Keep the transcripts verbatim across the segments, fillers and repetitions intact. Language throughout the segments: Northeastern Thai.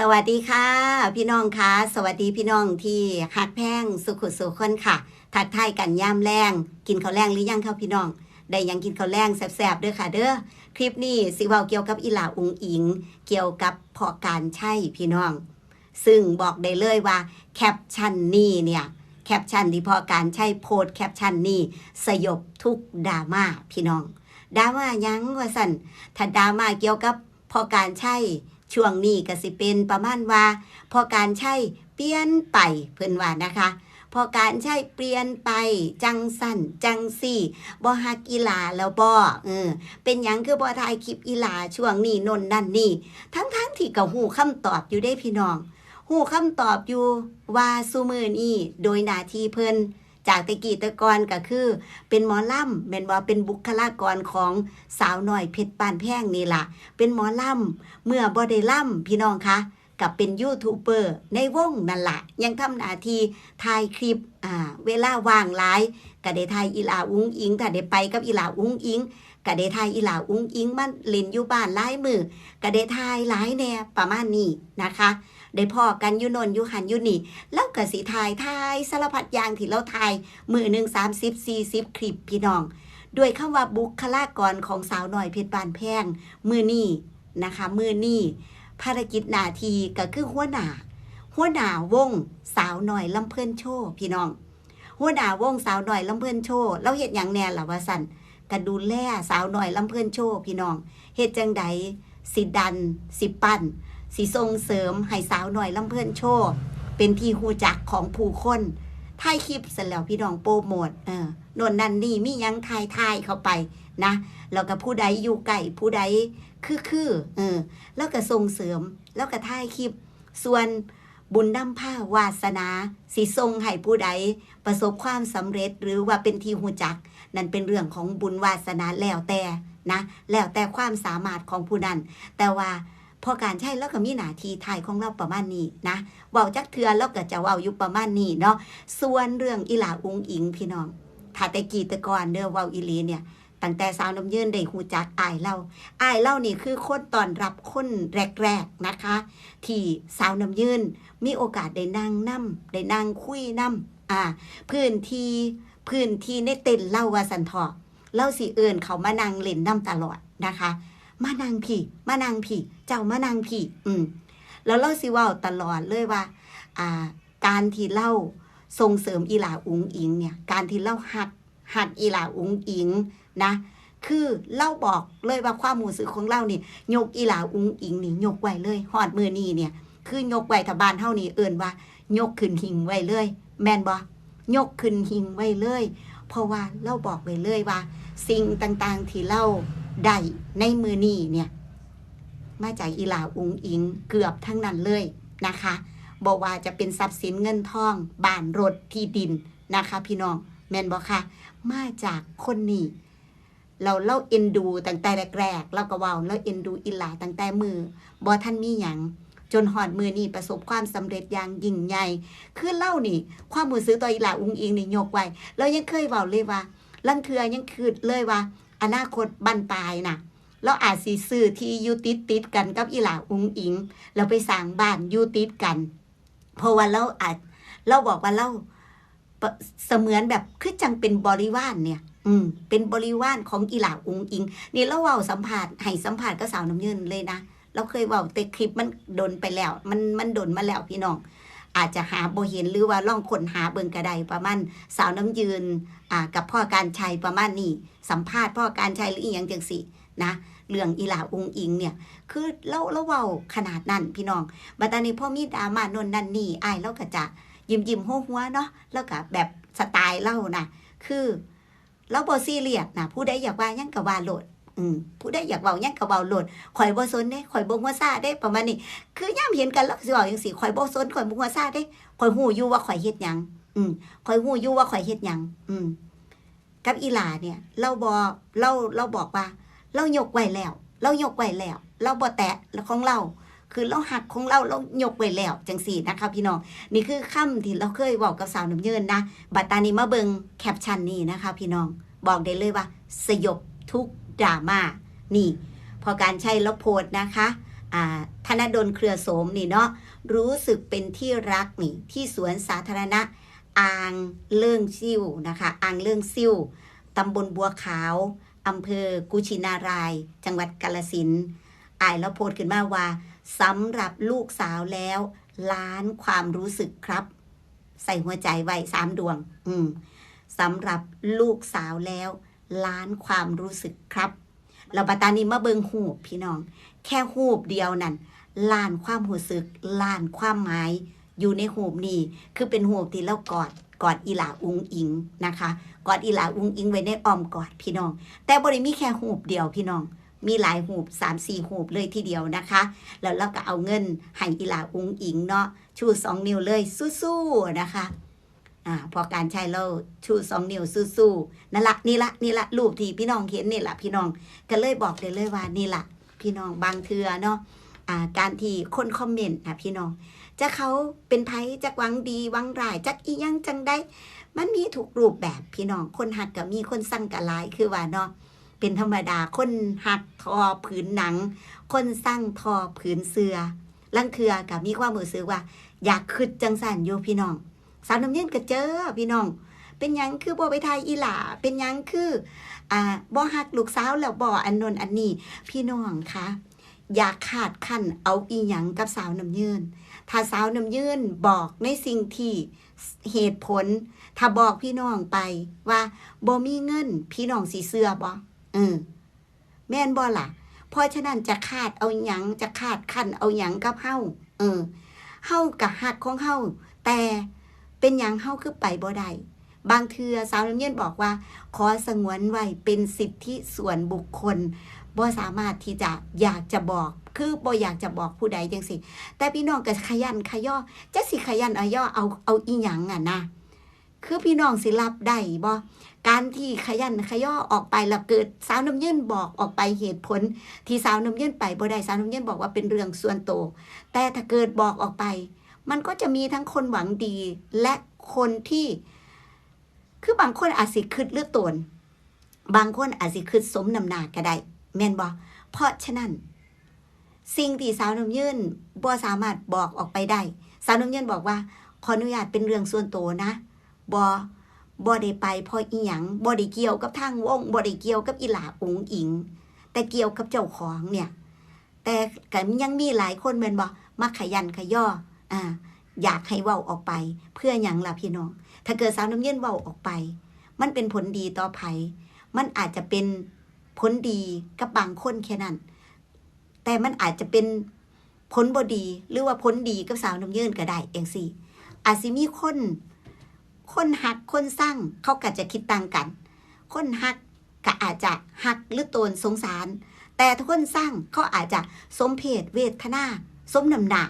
สวัสดีค่ะ พี่น้องค่ะ สวัสดีพี่น้องที่ฮักแพงสุขุสุขคนค่ะ ทักทายกันยามแลง กินข้าวแลงหรือยังคะพี่น้อง ได้หยังกินข้าวแลงแซ่บๆเด้อค่ะเด้อ คลิปนี้สิเว้าเกี่ยวกับอีหล่าอุ๋งอิ๋ง เกี่ยวกับพ่อการชัยพี่น้อง ซึ่งบอกได้เลยว่าแคปชั่นนี้เนี่ย แคปชั่นที่พ่อการชัยโพสต์แคปชั่นนี้ สยบทุกดราม่าพี่น้อง ดราม่าหยังว่าซั่น ถ้าดราม่าเกี่ยวกับพ่อการชัย ช่วงนี้ก็สิเป็นประมาณว่า พ่อการชัยเปลี่ยนไป เพิ่นว่านะคะ พ่อการชัยเปลี่ยนไป จั่งซั่นจั่งซี้ บ่ฮักอีหล่าแล้วบ่ เออ เป็นหยังคือบ่ถ่ายคลิปอีหล่าช่วงนี้โน่นนั่นนี่ ทั้งๆที่ก็ฮู้คำตอบอยู่เด้พี่น้อง ฮู้คำตอบอยู่ว่าซุมื้อนี้โดยหน้าที่เพิ่น จากแต่กี้แต่ก่อนก็คือเป็นหมอลำ แม่นบ่ เป็นบุคลากรของสาวน้อยเพชรบ้านแพงนี่ล่ะ เป็นหมอลำ เมื่อบ่ได้ลำ พี่น้องคะ ก็เป็นยูทูบเบอร์ในวงนั่นล่ะ ยังทำหน้าที่ถ่ายคลิป อ่า เวลาว่างหลาย ก็ได้ถ่ายอีหล่าอุ๋งอิ๋ง ถ้าได้ไปกับอีหล่าอุ๋งอิ๋ง ก็ได้ถ่ายอีหล่าอุ๋งอิ๋งมาเล่นอยู่บ้านหลายมื้อ ก็ได้ถ่ายหลายแหน่ ประมาณนี้นะคะ ได้พ้อกันอยู่โน่นอยู่หั้นอยู่นี่ ลาวก็สิถ่าย ถ่ายสารพัดอย่างที่ลาวถ่าย มื้อหนึ่งสามสิบสี่สิบคลิปพี่น้อง ด้วยคำว่าบุคลากรของสาวน้อยเพชรบ้านแพง มื้อนี้นะคะ มื้อนี้ภารกิจหน้าที่ก็คือหัวหน้า หัวหน้าวงสาวน้อยลำเพลินโชว์พี่น้อง หัวหน้าวงสาวน้อยลำเพลินโชว์ ลาวเฮ็ดหยังแหน่ล่ะว่าซั่น ก็ดูแลสาวน้อยลำเพลินโชว์พี่น้อง เฮ็ดจั่งใด สิดัน สิปั้น สิส่งเสริมให้สาวน้อยลำเพลินโชว์ เป็นที่ฮู้จักของผู้คน ถ่ายคลิปซั่นแหล้วพี่น้อง โปรโมท เออ โน่นนั่นนี่ มีหยังถ่ายๆเข้าไปนะ แล้วก็ผู้ใดอยู่ใกล้ ผู้ใดคือๆ เออ ลาวก็ส่งเสริม ลาวก็ถ่ายคลิป ส่วนบุญนำพาวาสนา สิส่งให้ผู้ใดประสบความสำเร็จ หรือว่าเป็นที่ฮู้จัก นั่นเป็นเรื่องของบุญวาสนาแล้วแต่นะ แล้วแต่ความสามารถของผู้นั้น แต่ว่าพ่อการชัยลาวก็มีหน้าที่ถ่ายของลาวประมาณนี้นะ เว้าจักเทื่อลาวก็จะเว้าอยู่ประมาณนี้เนาะ ส่วนเรื่องอีหล่าอุ๋งอิ๋งพี่น้อง ถ้าแต่กี้แต่ก่อนเด้อ เว้าอีหลีเนี่ย ตั้งแต่สาวน้ำยืนได้ฮู้จักอ้ายลาว อ้ายลาวนี่คือคนต้อนรับคนแรกๆนะคะ ที่สาวน้ำยืนมีโอกาสได้นั่งนำ ได้นั่งคุยนำ อ่า พื้นที่ พื้นที่ในเต็นท์ลาวว่าซั่นเถาะ ลาวสิเอิ้นเขามานั่งเล่นนำตลอดนะคะ มานั่งพี้ มานั่งพี้ เจ้ามานั่งพี้ อืม แล้วลาวสิเว้าตลอดเลยว่า อ่า การที่ลาวส่งเสริมอีหล่าอุ๋งอิ๋งเนี่ย การที่ลาวฮัก ฮักอีหล่าอุ๋งอิ๋งนะ คือลาวบอกเลยว่าความรู้สึกของลาวนี่ ยกอีหล่าอุ๋งอิ๋งนี่ยกไว้เลย ฮอดมื้อนี้เนี่ย คือยกไว้ ถ้าบ้านเฮานี่เอิ้นว่ายกขึ้นหิ้งไว้เลย แม่นบ่ ยกขึ้นหิ้งไว้เลย เพราะว่าลาวบอกไว้เลยว่า สิ่งต่างๆที่ลาวได้ในมื้อนี้เนี่ย มาจากอีหล่าอุ๋งอิ๋งเกือบทั้งนั้นเลยนะคะ บ่ว่าจะเป็นทรัพย์สินเงินทอง บ้านรถที่ดินนะคะพี่น้อง แม่นบ่คะ มาจากคนนี้ แล้วลาวเอ็นดูตั้งแต่แรกๆ ลาวก็เว้า ลาวเอ็นดูอีหล่าตั้งแต่มื้อบ่ทันมีหยัง จนฮอดมื้อนี้ประสบความสำเร็จอย่างยิ่งใหญ่ คือลาวนี่ ความรู้สึกต่ออีหล่าอุ๋งอิ๋งนี่ยกไว้ ลาวยังเคยเว้าเลยว่า ลางเทื่อยังคิดเลยว่า อนาคตบั้นปลายน่ะ ลาวอาจสิซื้อที่อยู่ติดๆกันกับอีหล่าอุ๋งอิ๋ง แล้วไปสร้างบ้านอยู่ติดกัน เพราะว่าลาวอาจ ลาวบอกว่าลาว ปะ เสมือนแบบคือจั่งเป็นบริวารเนี่ย อืม เป็นบริวารของอีหล่าอุ๋งอิ๋ง นี่ลาวเว้าสัมภาษณ์ ให้สัมภาษณ์กับสาวน้ำยืนเลยนะ ลาวเคยเว้า แต่คลิปมันโดนไปแล้ว มัน มันโดนมาแล้วพี่น้อง อาจจะหาบ่เห็น หรือว่าลองค้นหาเบิ่งก็ได้ ประมาณสาวน้ำยืน อ่า กับพ่อการชัยประมาณนี้ สัมภาษณ์พ่อการชัยหรืออีหยังจั่งซี้นะ เรื่องอีหล่าอุ๋งอิ๋งเนี่ย คือลาว ลาวเว้าขนาดนั้นพี่น้อง บัดตานี้พอมีดราม่าโน่นนั่นนี่ อ้ายลาวก็จะยิ้มๆหัวๆเนาะ ลาวก็แบบสไตล์ลาวนะ คือลาวบ่ซีเรียสนะ ผู้ใดอยากว่าหยังก็ว่าโลด อืม ผู้ใดอยากเว้าหยังก็เว้าโลด ข้อยบ่สนเด้ ข้อยบ่หัวซาเด้ ประมาณนี้ คือยามเห็นกันลาวก็สิเว้าจั่งซี้ ข้อยบ่สน ข้อยบ่หัวซาเด้ ข้อยฮู้อยู่ว่าข้อยเฮ็ดหยัง อืม ข้อยฮู้อยู่ว่าข้อยเฮ็ดหยัง อืม กับอีหล่าเนี่ย ลาวบ่ ลาว ลาวบอกว่า ลาวยกไว้แล้ว ลาวยกไว้แล้ว ลาวบ่แตะของลาว คือลาวฮักของลาว ลาวยกไว้แล้ว จั่งซี้นะคะพี่น้อง นี่คือคำที่ลาวเคยเว้ากับสาวน้ำยืนนะ บัดตานี้มาเบิ่งแคปชั่นนี้นะคะพี่น้อง บอกได้เลยว่าสยบทุกดราม่า นี่ พ่อการชัยลาวโพสต์นะคะ อ่า ธนดลเครือโสมนี่เนาะ รู้สึกเป็นที่รักนี่ ที่สวนสาธารณะอ่างเลิ่งซิ่วนะคะ อ่างเลิ่งซิ่ว ตำบลบัวขาว อำเภอกุชินาราย จังหวัดกาฬสินธุ์ อ้ายลาวโพสต์ขึ้นมาว่า สำหรับลูกสาวแล้ว ล้านความรู้สึกครับ ใส่หัวใจไว้สามดวง อืม สำหรับลูกสาวแล้ว ล้านความรู้สึกครับ แล้วบัดตานี้มาเบิ่งรูปพี่น้อง แค่รูปเดียวนั่น ล้านความรู้สึก ล้านความหมาย อยู่ในรูปนี้ คือเป็นรูปที่ลาวกอด กอดอีหล่าอุ๋งอิ๋งนะคะ กอดอีหล่าอุ๋งอิ๋งไว้ในอ้อมกอดพี่น้อง แต่บ่ได้มีแค่รูปเดียวพี่น้อง มีหลายรูป สามสี่รูปเลยทีเดียวนะคะ แล้วลาวก็เอาเงินให้อีหล่าอุ๋งอิ๋งเนาะ ชูสองนิ้วเลย สู้ๆ นะคะ อ่า พอการใช้แล้วชูสองนิ้วสู้ๆ นั่นละ นี่ละ นี่ละ รูปที่พี่น้องเห็นนี่ละพี่น้อง ก็เลยบอกได้เลยว่านี่ละพี่น้อง บางเทื่อเนาะ อ่า การที่คนคอมเมนต์นะพี่น้อง จักเขาเป็นไผ จักหวังดีหวังร้าย จักอีหยังจังใด มันมีทุกรูปแบบพี่น้อง คนฮักก็มี คนซังก็หลาย คือว่าเนาะ เป็นธรรมดา คนฮักทอผืนหนัง คนซังทอผืนเสื้อ ลางเทื่อก็มีความรู้สึกว่า อยากคิดจังซั่นอยู่พี่น้อง สาวน้ำเย็นก็เจอพี่น้อง เป็นหยังคือบ่ไปถ่ายอีหล่า เป็นหยังคือ อ่า บ่ฮักลูกสาวแล้วบ่ อันโน้นอันนี้ พี่น้องคะ อย่าคาดคั้นเอาอีหยังกับสาวน้ำเย็น ถ้าสาวน้ำเย็นบอกในสิ่งที่เหตุผล ถ้าบอกพี่น้องไปว่าบ่มีเงิน พี่น้องสิเชื่อบ่ เออ แม่นบ่ล่ะ เพราะฉะนั้นจะคาดเอาหยัง จะคาดคั้นเอาหยังกับเฮา เออ เฮาก็ฮักของเฮา แต่เป็นหยังเฮาคือไปบ่ได้ บางเทื่อสาวน้ำเย็นบอกว่า ขอสงวนไว้เป็นสิทธิส่วนบุคคล บ่สามารถที่จะอยากจะบอก คือบ่อยากจะบอกผู้ใดจังซี้ แต่พี่น้องก็ขยันขยอ จะสิขยันขยอเอา เอาอีหยังอะนะ คือพี่น้องสิรับได้บ่ การที่ขยันขยอออกไปแล้วเกิดสาวน้ำเย็นบอกออกไปเหตุผล ที่สาวน้ำเย็นไปบ่ได้ สาวน้ำเย็นบอกว่าเป็นเรื่องส่วนตัว แต่ถ้าเกิดบอกออกไป มันก็จะมีทั้งคนหวังดี และคนที่ คือบางคนอาจสิคิดเหลือตน บางคนอาจสิคิดสมน้ำหน้าก็ได้ แม่นบ่ เพราะฉะนั้น สิ่งที่สาวน้ำเย็นบ่สามารถบอกออกไปได้ สาวน้ำเย็นบอกว่า ขออนุญาตเป็นเรื่องส่วนตัวนะ บ่ บ่ได้ไปเพราะอีหยัง บ่ได้เกี่ยวกับทางวง บ่ได้เกี่ยวกับอีหล่าอุ๋งอิ๋ง แต่เกี่ยวกับเจ้าของเนี่ย แต่ก็ยังมีหลายคนแม่นบ่ มาขยันขยอ อ่า อยากให้เว้าออกไป เพื่อหยังล่ะพี่น้อง ถ้าเกิดสาวน้ำเย็นเว้าออกไป มันเป็นผลดีต่อไผ มันอาจจะเป็นผลดีกับบางคนแค่นั้น แต่มันอาจจะเป็นผลบ่ดี หรือว่าผลดีกับสาวน้ำเย็นก็ได้จังซี้ อาจสิมีคน คนฮัก คนซัง เขาก็จะคิดต่างกัน คนฮักก็อาจจะฮักหรือตนสงสาร แต่คนซังเขาอาจจะสมเพชเวทนา สมน้ำหน้า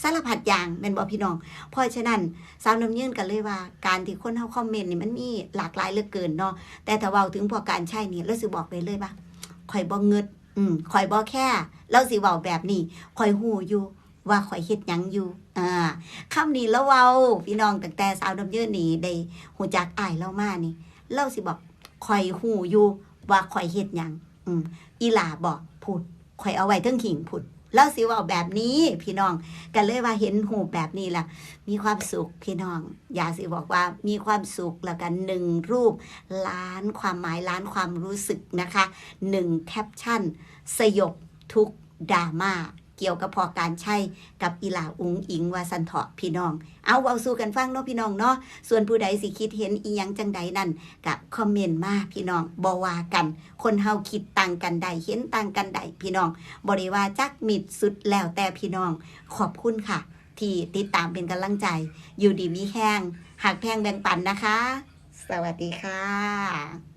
สารพัดอย่าง แม่นบ่พี่น้อง เพราะฉะนั้นสาวน้ำเย็นก็เลยว่า การที่คนเฮาคอมเมนต์นี่มันมีหลากหลายเหลือเกินเนาะ แต่ถ้าเว้าถึงพ่อการชัยนี่ ลาวสิบอกได้เลยว่า ข่อยบ่งึด อืม ข่อยบ่แคร์ ลาวสิเว้าแบบนี้ ข่อยฮู้อยู่ว่าข่อยเฮ็ดหยังอยู่ อ่า คำนี้ลาวเว้า พี่น้อง ตั้งแต่สาวน้ำเย็นนี่ได้ฮู้จักอ้ายลาวมานี่ ลาวสิบอก ข่อยฮู้อยู่ว่าข่อยเฮ็ดหยัง อืม อีหล่าบอก พุ้น ข่อยเอาไว้เทิงหิ้งพุ้น ลาวสิเว้าแบบนี้ พี่น้อง ก็เลยว่าเห็นรูปแบบนี้แล้ว มีความสุขพี่น้อง อยากสิบอกว่ามีความสุข แล้วกันหนึ่งรูป ล้านความหมาย ล้านความรู้สึกนะคะ หนึ่งแคปชั่น สยบทุกดราม่า เกี่ยวกับพ่อการชัยกับอีหล่าอุ๋งอิ๋ง ว่าซั่นเถาะพี่น้อง เอาเว้าสู่กันฟังเนาะพี่น้องเนาะ ส่วนผู้ใดสิคิดเห็นอีหยังจังใดนั่น ก็คอมเมนต์มาพี่น้อง บ่ว่ากัน คนเฮาคิดต่างกันได้ เห็นต่างกันได้พี่น้อง บ่ได้ว่าจักมิตร สุดแล้วแต่พี่น้อง ขอบคุณค่ะ ที่ติดตามเป็นกำลังใจ อยู่ดีมีแฮง ฮักแพงแบ่งปันนะคะ สวัสดีค่ะ